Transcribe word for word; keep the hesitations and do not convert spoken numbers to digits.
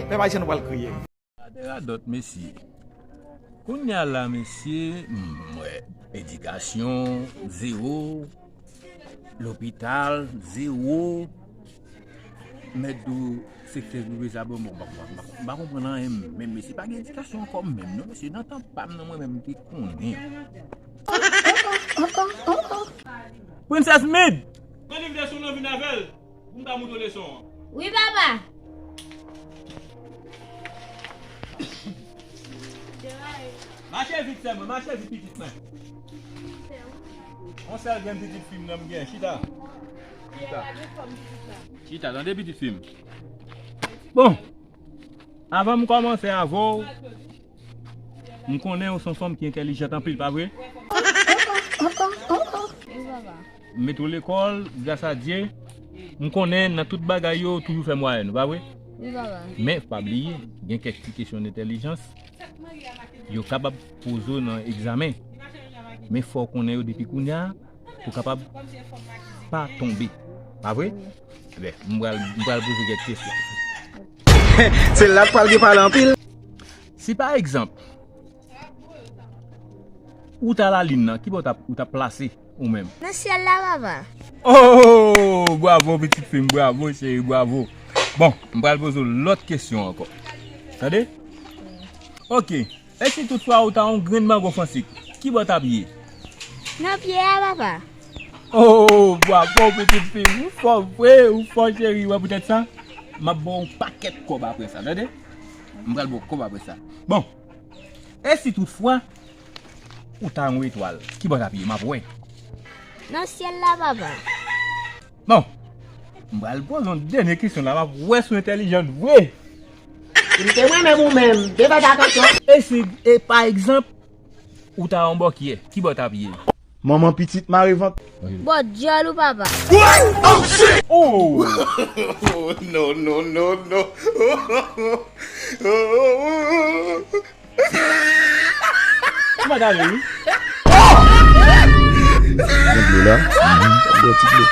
Pèp ayisyen nou pral kriye. Gade radòt, mesye. Kounye a la, mesye, m wè edikasyon, zewo, lopital, zewo, mèt do sektè prive sa, bon, bon, m pa konprann anyen, menm, mesye, pa gen edikasyon ankò menm, non, mesye, nan tan pa m, nan mwen menm, m te konnen. Princess Mid! Mande vide sou nan vin avè l. Pou m ta montre w leson an. Wi, papa. Mache vit, sè mwen, mache vit, pitit mwen. Yon sèl grenn pitit fi m nan m gen, chita. Chita. Chita, tande, pitit fi m. Bon, avan m kòmanse avè w, m konnen w se yon fanm ki entèlijant anpil, pa vre? Wi, papa. M mete w lekòl, gras a Dye. M konnen nan tout bagay yo, ou toujou fè mwayèn, ou pa vre? Wi, papa. Men, pa bliye, gen kèk ti kesyon entèlijans, yo kapab poze w nan egzamen. Men fò w konnen yo depi kounye a, pou w kapab pa tonbe. Pa vre? Wi. Ebyen, m pral, m pral poze kèk kesyon. Se la k pral gen pale anpil. Si pa egzanp, ou ta lalin nan, ki bò w t ap, ou t ap plase ou menm? Nan syèl la, papa. Oh, bravo, pitit fi m, bravo, cheri, bravo. Bon, m pral poze w lòt kesyon ankò. Tande? Ok. E si toutfwa ou ta yon grenn mango fwansik, ki bò w t ap ye? Nan pye a, papa. Oh, bravo, pitit fi m. Ou fò vre, ou fò, cheri. Wè, poutèt sa, m ap ba w yon pakèt kòb apre sa, tande? M pral ba w kòb apre sa. Bon, e si toutfwa ou ta yon etwal, ki bò w t ap ye? M ap wè. Nan syèl la, papa. Bon, m pral poze yon dènye kesyon la, m ap wè si w entèlijan vre. Si m te mwen menm ou menm, de fè atansyon. E si, e pa egzanp, ou ta yon bòkyè, ki bò w t ap ye? Manman pitit mare vant. Bò dyòl ou, papa. Oh! Oh, no, no, no, no. Ou pa t ale, wi. Gen dlo la? Mhm, gen ti dlo.